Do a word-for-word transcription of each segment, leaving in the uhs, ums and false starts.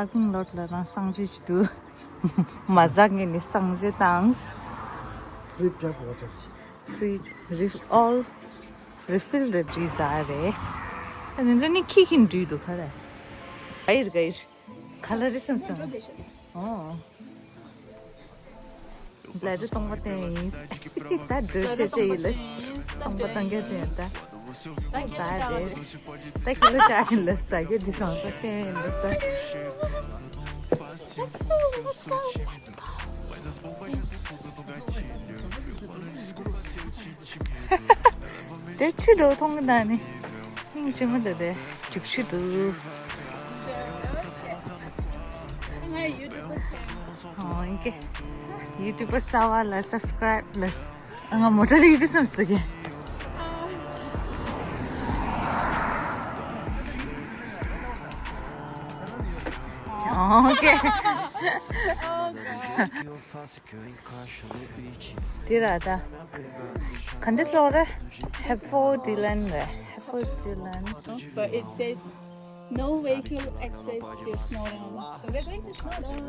པར་ཀིང་ལོཊ་ལ་རང་གསང་སྤྱོད་ཅིག་འདུག་མ་ཛག་ངས་ནི་གསང་སྤྱོད་བཏང་། Free tap water. Free ref- all refill རེད་འདྲི་ཛ་རེད། ཨ་ནི་འདི་ནི་ཁྱི་ཁྱི་འདྲུས་འདུག་ག་རེ། ག་ཡིར་ག་ཡིར། ག་ལ་རེད་བསམ་སོང་། ཨོ། ལ་རེ་སྟོང་པ་བསྟན་ཡིན། ད་འགྲོ་ཤེས་ཤེས་ཡིན་ལ། སྟོང་པ་བཏང་རྒྱུ་བསྟན་ད། ད་ཛ་རེད། ད་ཁྱི་ལོ་ཅག་ཡིན་ལ་ཟ་རྒྱུ་འདི་གང་ཚོ་བསྟན་ཡིན་ལ་ད། དེ་ཕྱི་དྲོ་མཐོང་གི་ད་ནི། སྙིང་རྗེ་མོ་འདུག་དེ། རྒྱུག་ཤུལ་འདུག་ཨོ་ཡིན་གྱི། ཡུ་ཊུབ་པར་གསར་པ་ལ་སབ་སི་ཀ་རེབ་ལ། ཨ་ང་མོ་ཊ་ལ་ཡི་དེ་བསམ་སྟེ་གི། ཨོ་ཁེ། དེ་ར་ད། ག་འདྲ་ལོག་རེད། ཧེ་ཕོ་ཌི་ལན་རེད། ཧེ་ཕོ་ཌི་ལན། But it says no vehicle access to Snowdon. So we're going to Snowdon.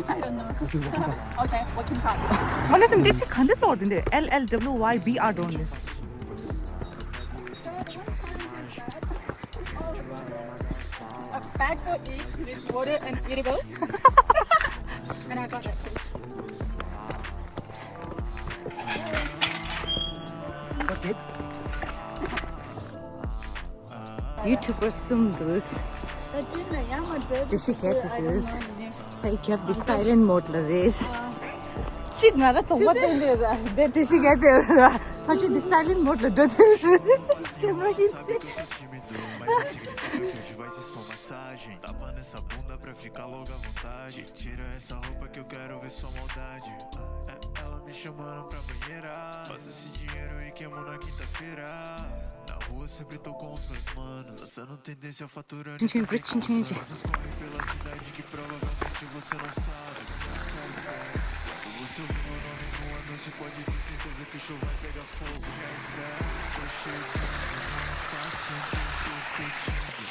I don't know. Okay, what can pass? ཨ་ལེ་སམ་འདི་ཚིག་ག་འདྲ་ལོག་འདི་འདི། L L W Y B R འགྲོ་འདི། A bag for each with water and edibles. And I got that too. ཡུ་ཊུབ་པར་གསུམ་འདུག་བཀྲ་ཤིས་རྒྱལ་དུ་འདུག་ད་རྒྱབ་འདི་སའི་ལེན་མོཌ་ལ་རེད། གཅིག་ང་ར་དོང་པ་བསྟན་རེད་ར། དེ་བཀྲ་ཤིས་རྒྱལ་དུ་ར། ཕ་ཆུ་འདི་སའི་ལེན་མོཌ་ལ་འགྲོ་དེ་རེད། ཀེ་མ་ར་ཡིན་ཅིག Vai ser só massagem. Tapa nessa bunda pra ficar logo à vontade. Tira essa roupa que eu quero ver sua maldade. Ah, é, ela me chamando pra banheira. Faço esse dinheiro e queimo na quinta-feira. Na rua sempre tô com os meus manos. Lançando tendência, faturando. Tchim, tchim, tchim, tchim, tchim. Faço uns corre pela cidade que provavelmente você não sabe. Mas fica esperto. Quando você ouvir meu nome no anúncio, pode ter certeza que o show vai pegar fogo. É sério, tô cheio de medo, não tá sempre sentindo.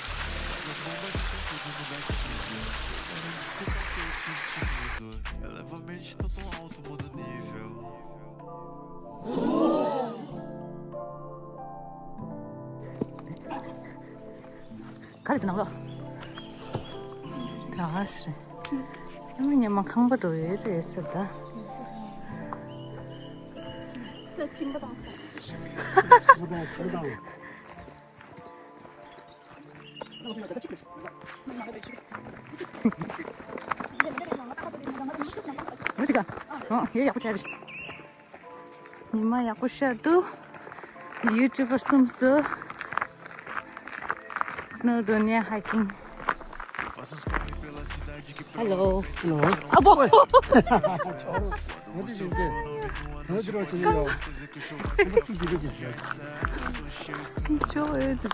Mas as bombas estão tudo no gatilho. Quero desculpa se eu te intimido. Eleva a mente, tô tão alto, muda o nível. ག་རེ་འདུག་ནང་ལོགས། ག་རེ། ཉི་མ་ཉི་མ་ཁང་པ་འགྲོ་ཡོད་རེད་ཟེར་ད། ད་ཕྱིན་པ་དང་ས། མུ་ཏིག་ཨ། ཨོ། ཡ་ཡག་པོ་བྱས་རེད། ཉི་མ་ཡག་པོ་ཤར་འདུག་ཡུ་ཊུབ་པར་གསུམ་འདུག Snowdonia hiking. Hello. Hello. ཨ་བོ། What is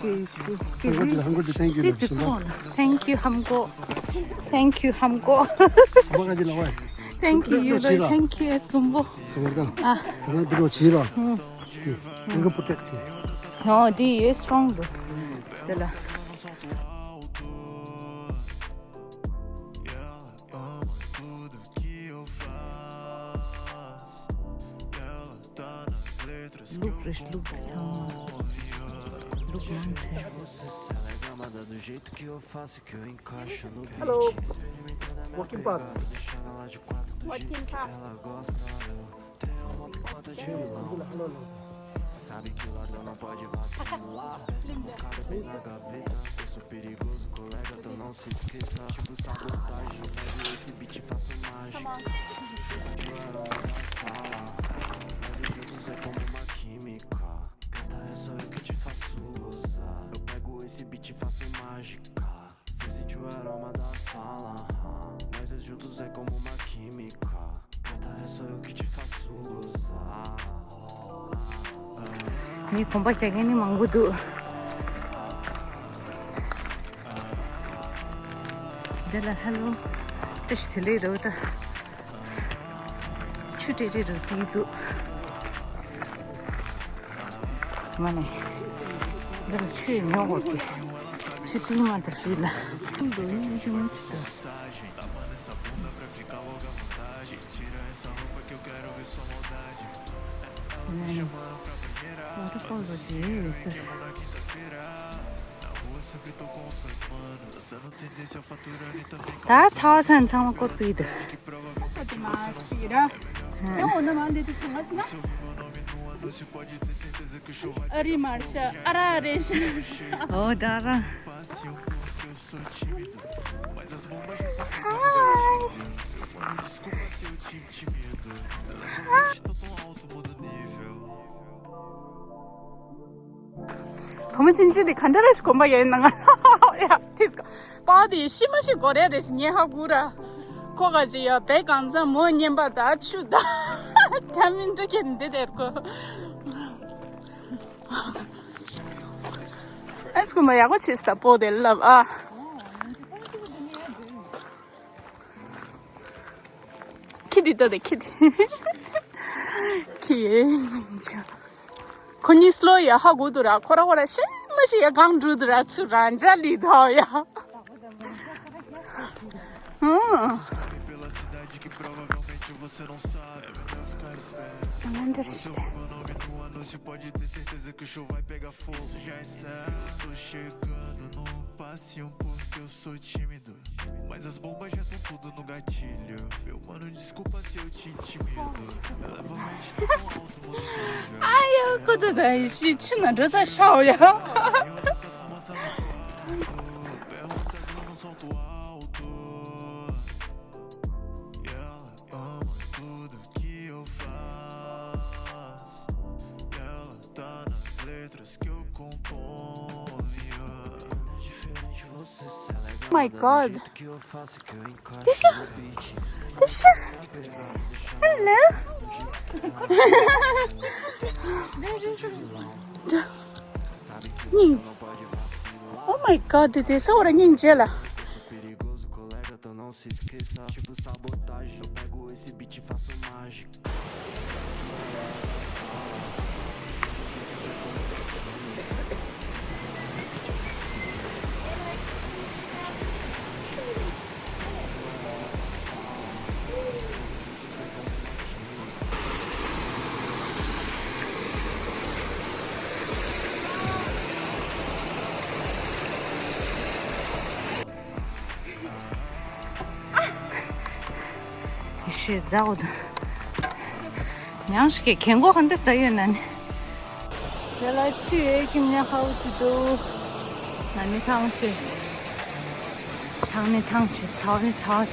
this? Thank you, Hamko. Thank you, Hamko. Thank you, Yuloi. Thank you, Eskumbo. ཨ། ང་འདི་རུ་བྱིས་རོགས། ང་གི་པོ་ཊེག་ཊི། ཨོ་འདི་ཡོད་སི་ཊོང་འདུག་དེ་ལ། Look, look, look, look, mountain. Hello. Walking path. Walking path. Sabe que o ladrão não pode vacilar. Peça uma cara bem na gaveta. Eu sou perigoso, colega, tu não se esqueça. Tipo sabotagem, pego esse beat e faço mágica. Sei que o aroma da sala. Mas os juntos é como uma química. Gata, é só eu que te faço gozar. Eu pego esse beat e faço mágica. Você sente o aroma da sala, aham. Nós dois juntos é como uma química. Gata, é só eu que te faço gozar. ངའི་གོམ་པ་རྒྱག་མཁན་ནི་མང་པོ་འདུག་འདི་ལ་ཧ་ལོ། བཀྲ་ཤིས་བདེ་ལེགས་རེད་ད། ཆུ་ཏྲེ་ཏྲེ་རུ་ཏྲིག་འདུག་མ་ནས། འདི་ལ་ཆུ་ཉོ་དགོས་ཀྱི། ཆུ་ཏིལ་མ་དང་ཧྲིལ་ལ། ཏུང་ཏུང་ཉིན་ཆུང་ཆུ་ཏུ། ནས། ཝ་ཊར་ཕོལ་བ་ཅིག་ཡོད་ཟེར། ད་ཚ་བ་ཚ་ཚང་མ་བསྐོར་དུས་འདུག་ཨ་དེ་མ་ཤི་ར། ཡང་འོ་ན་མ་འདི་དེ་ཚང་མ་ཤི་ན། ཨ་རི་མར་ཤ་ཨ་ར་རེ་ཤ། ཨོ་ད་ར། བུ་མོ་ཆུང་ཆུང་དེ་ག་འདྲ་རེ་ཞིག་གོམ་པ་ཡིན་ན་ང་ཡ་ཐིས་ཀ་པ་དེ་ཤི་མ་ཤི་གོ་རེ་རེ་ཞིག་ཉེ་ཧ་གུ་ར། ཁོ་ག་ཅི་ཡ་བེ་གང་ས་མོ་ཉན་པ་ད་ཆུ་ད་ད་མིན་འདྲ་ཁྱེད་འདི་དེར་གོ། ཨེ་སྐུ་མ་ཡག་པོ་བྱེད་སྟ་པོ་དེ་ལབ་ཨ། ཁྱི་དེ་ལྟ་དེ་ཁྱི་དེ། ཁྱི་ཡེ། ཁོ་གཉིས་སློ་ཡ་ཧ་གོ་དུ་ར་ཁོ་ར་ཁོ་ར་ཤི་མ་ཤི་ཡ་གང་འགྲུལ་དུ་ར་ཚུ་རང་ཅག་ལི་ཐོ་ཡ། ཨང་། ང་འདྲ་རེད་ཤི་ཏེ། ཨ་ཡོ་ཁོ་ད་ད་ཡི་ཤི་ཆུ་ན་འགྲོ་ས་ཤའོ་ཡ། Oh my god. Tisha. Tisha. Hello. ཉིན། Oh my god, དེ་དེ་ས་འོ་ར་ཉིན་རྗེས་ལ། ཤེས་ཟའོ་ད། ཉང་ཞིག་གི་གན་གོ་ག་འདྲ་ཟ་ཡོད་ན་ནི། དེ་ལ་ཆུ་ཡོད་ཀྱི་མི་ཧ་འུ་ཅི་འདུག་ན་ནི་ཐང་ཆེ། ཐང་ནི་ཐང་ཆེ་ཚ་བ་ནི་ཚ་བ་ཟ།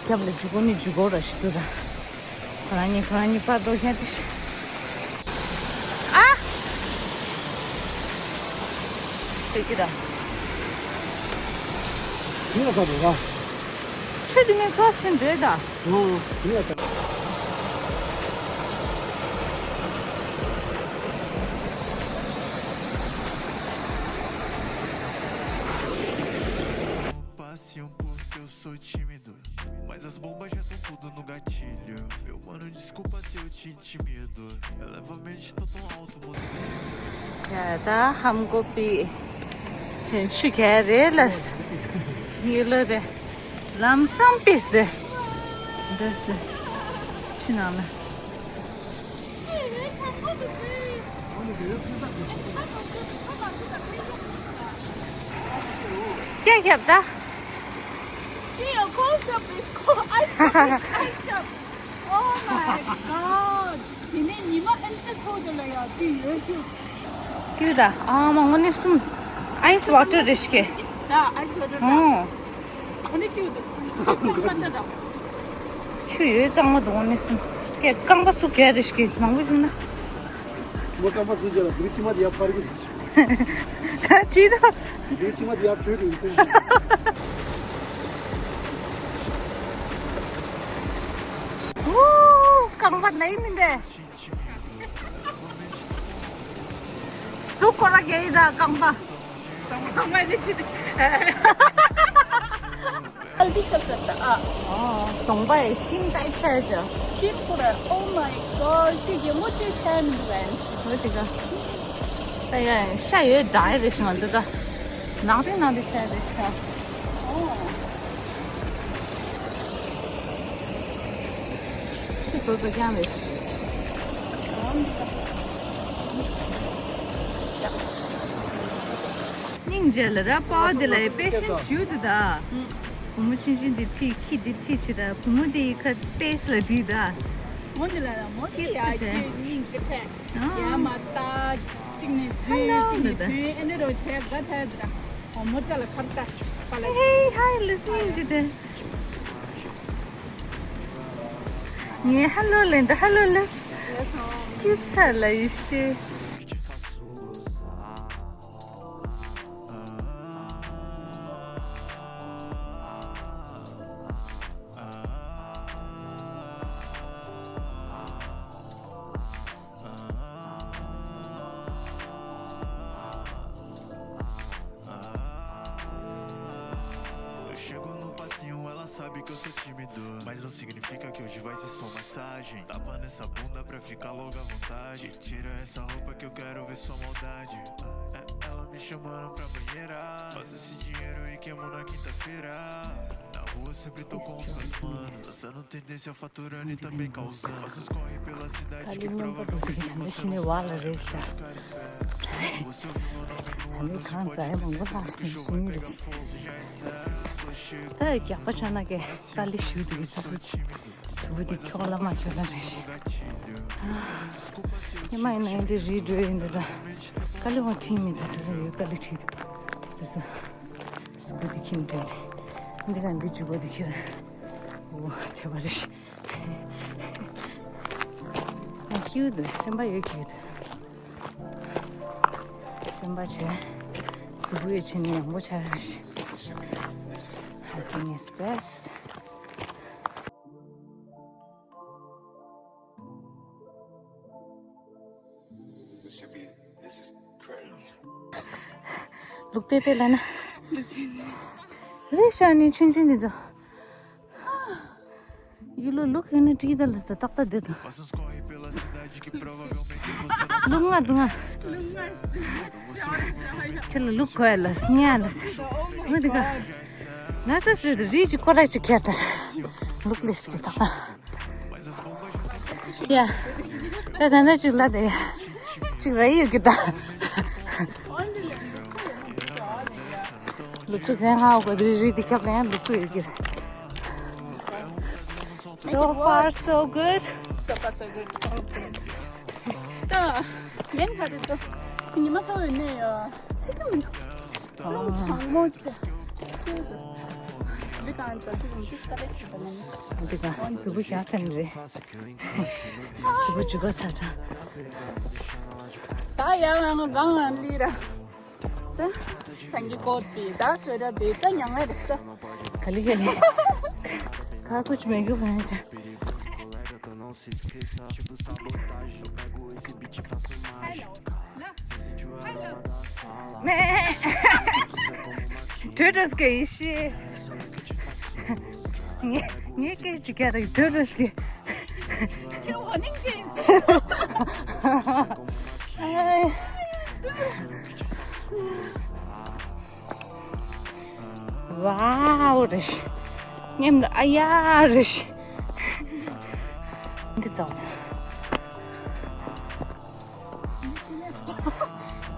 རྒྱབ་ལ་འཇུ་གོ་ནི་འཇུ་གོ་ར་ཞིག་འདུག་ད། ཁོ་རང་གཉིས་ཁོ་རང་གཉིས་པར་འགྲོ་མཁན་དེ་ཤི། ཨ། ཁྱོད་ཀྱིས་ད། ཁྱོད་ལ་ཟ་དགོས་ར། ཁྱོད་དེ་ནས་ཁ་ཟིན་འདྲེ་ད། ཨོ། ཁྱོད་ལ་ཟ། Mas as bombas já estão tudo no gatilho. Meu mano, desculpa se eu te intimido. Eleva a mente, tô tão alto, mudo nível. ཡ་ད་ཧམ་གོ་པི། ཆེན་ཆུ་ག་རེ་ལ། ཡི་ལོ་དེ། ལམ་སང་པིས་དེ། འདྲེས་དེ། ཆུ་ནང་ལ། སྐད་རྒྱབ་ད། Hey, of course, of course, ice cup, ice cup. Oh my god. དེ་ནས་ཉི་མ་ཨེམ་ཅི་ཚོགས་ཀྱི་ལ་ཡ་དེ་ཡོད་རྒྱུ། ཀྱུ་ད་ཨ་མ་དངོས་གནས་སུམ། ice water རེ་ཞིག་གི། ད་ice water ད། ཨོ། ཨ་ནི་ཀྱུ་ད། ཚོགས་པ་ད་ད། ཆུ་ཡོད་གཙང་མ་འདུག་དངོས་གནས་སུམ། ཀྱེ་རྐང་པ་སུ་གས་རེ་ཞིག་གི་མང་པོ་བྱུང་ན། མོ་རྐང་པ་སུ་གས་ལ་འདི་ཅི་མ་དེ་ཡ་ཕར་གི། ད་ཅི་ད། འདི་ཅི་མ་དེ་ཡ་བྲོས་གི་འདུག་ཨོ། རྐང་པ་ནའི་མིན་པས། སུ་ཁོ་ར་གེ་ཡི་ད་རྐང་པ། རྐང་པ་ནི་ཆི་དེ། ཨལ་ཏི་ཤ་ཟེར་ད་ཨ། ཨོ། གདོང་པ་ཡི་སྐིན་ཏའི་ཆ་ཅོ། སྐིན་ཁོ་ར། Oh my god. དེ་གི་མོ་ཅི་ཆ་མི་འདུག་ཨན། ཧོ་དེ་ག། ཡ་ཡ་ཤ་ཡོད་འདྲ་ཡ་རེད་ཤི་ང་འདི་ད། ནང་དེ་ནང་དེ་ཤ་རེད་ཤ། ཤི་དོ་དོ་ཀྱང་རེད་ཤི། སྙིང་རྗེ་ལ་ར་པ་དེ་ལ་ཡི་པེ་ཤན་ཞུ་དུ་ད། བུ་མོ་ཆུང་ཆུང་དེ་ཁྲིད་ཁྱི་དེ་ཁྲིད་ཆེ་ད་བུ་མོ་དེ་ཡི་ཁ་པེས་ལ་བྲིས་ད། མོ་དེ་ལ་ར་མོ་དེ་ཡ་ཁྱི་སྙིང་རྗེ་ཁྲེ། ཡ་མ་ད་གཅིག་ནས་འཛུལ་གཅིག་ནས་ཐོན་ཨེ་འདྲ་རོ་བྱས་དགའ་ཐལ་དེ་ར། མོ་ཅ་ལ་ཁར་ལྟ་ཤི་པ་ལ། Hey, hi, listening to the. ངས་ཧ་ལོ་ལེན་ད་ཧ་ལོ་ལེས། ཁྱུ་ཚ་ལ་ཡི་ཤེས། Chego no passinho, ela sabe que eu sou tímido. Mas não significa que hoje vai ser só massagem. Tapa nessa bunda pra ficar logo à vontade. Tira essa roupa que eu quero ver sua maldade. Ah, é, ela me chamando pra banheira. Faço esse dinheiro e queimo na quinta-feira. Na rua sempre tô com os meus manos. Dançando tendência, faturando e também causando. Faço os corre pela cidade que provavelmente você não sabe. Vai ficar esperto. Você ouviu meu nome no ônibus e pode ter certeza que o show vai pegar fogo. ད་རྒྱག་པ་ཆ་ན་གེ་ཀ་ལི་ཞུ་དུ་གི་སུ་སུ་སུ་བུ་དི་ཁྱོག་ལ་མ་ཁྱོག་ལ་རེ་ཤི། ཉི་མ་ཡིན་ན་ཡིན་དེ་རི་འགྲོ་ཡིན་དེ་ད་ཀ་ལི་བང་ཁྲིད་མི་ད་དེ་ད་ཡོད་ཀ་ལི་ཁྲིད་སུ་སུ་སུ་བུ་དི་ཁྱིམ་འགྲོ་ཡིན་དེ་འདི་ག་འདི་ཇུ་བ་དི་ཁྱེར་འོ་དེ་བ་རེ་ཤི། ཨ་ཁྱིའུ་དུ་སེམས་པ་ཡོད་ཁྱིའུ་དུ། སེམས་པ་བྱས། གཟུགས་པོའི་ཆེད་ནས་ཡང་པོ་ཆགས་ཤིག I think it's best. ལུག་པེ་པེ་ལ་ན། རེ་ཤ་ནི་ཆུན་ཆུན་འདི་ཚོ། You look, look, ཡིན་ན་བྲིས་ད་ལ་ས་ཏག་ཏག་བསྡད་དང་། ལུག་ང་དུ་ང་། ཁྱེད་ལ་ལུག་གོ་ཡ་ལ་སྙ་ལ་ས། ང་དུ་ང་། ང་ཚོ་སུ་རི་ཅི་ཀོ་ར་ཅི་ཁྱེར་ད། ལུག་ལེ་སི་ཅི་ཏག་ཏག་ཡ། ད་ད་ད་ཅིག་ལ་དེ་ཡ། ཅིག་ར་ཡོད་གི་ད། ལུག་ཏུ་གན་ཧ་གོ་དེ་རི་དེ་ཁྱབ་ལ་ཡང་ལུག་ཏུ་ཡོད་གི། So far, so good. So far, so good. ད་མེན་ཁ་དེ་ཏོ། ཉི་མ་ཚ་བའི་ནས་ཡ། ཚིག་གི་མི་འདུག་ཨོ། གྲང་མོ་ཆེ། འདི་གང་ཚ་ཚིག་མི་འདུག་ཀ་ལེ་ཁ་ད་ནི། འདི་ག་སུ་བུ་ཞག་ཚན་རེད། སུ་བུ་ཇུ་ག་ཚ་ཚ། ད་ཡ་ང་གང་ང་ལི་ར། ད་ཐང་གི་ཀོ་པི་ད་སོ་ར་བི་ད་ཉང་ང་རེ་ས། ག་ལི་ག་ལི། ཁ་ཁུ་ཆུ་མེ་གུ་ག་ནི་ཆ། མེ། ཏུ་ཏུ་སྐེ་ཡི་ཤི། ངེ་ངེ་སྐེ་ཅི་ཀ་རེ་ཏུ་ཏུ་སྐེ། ཁྱེད་འོ་ནིང་ཅི་ཡིན་ཟེར། ཝའོ་རེ་ཤི། ཉེམ་ཨ་ཡ་རེ་ཤི། འདི་ཙོག་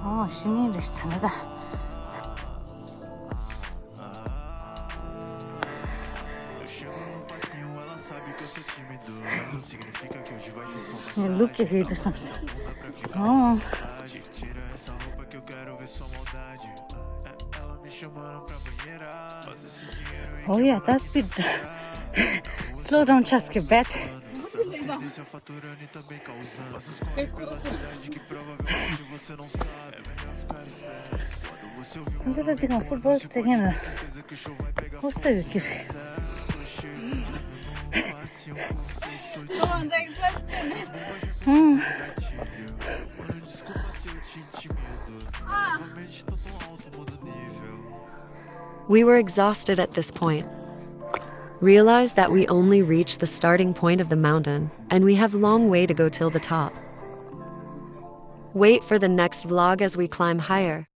ཨོ་ཤི་ནི་རེ་ཤི་ཐ་ན་ད། ལུག་གི་ཧེ་དུ་སམ་སི། ཨོ། ཨོ་ཡ་ད་སི་པིཌ། སི་ལོ་ཌའུན་ཆགས་ཀི་བེད། ཁོང་ཚོ་ད་དེ་གང་ཕུཊ་བོལ་རྩེད་མཁན་ལ་ཧོ་སྟེ་ཡོད་ཀྱི་རེད། ཧུམ། We were exhausted at this point. Realized that we only reached the starting point of the mountain, and we have long way to go till the top. Wait for the next vlog as we climb higher.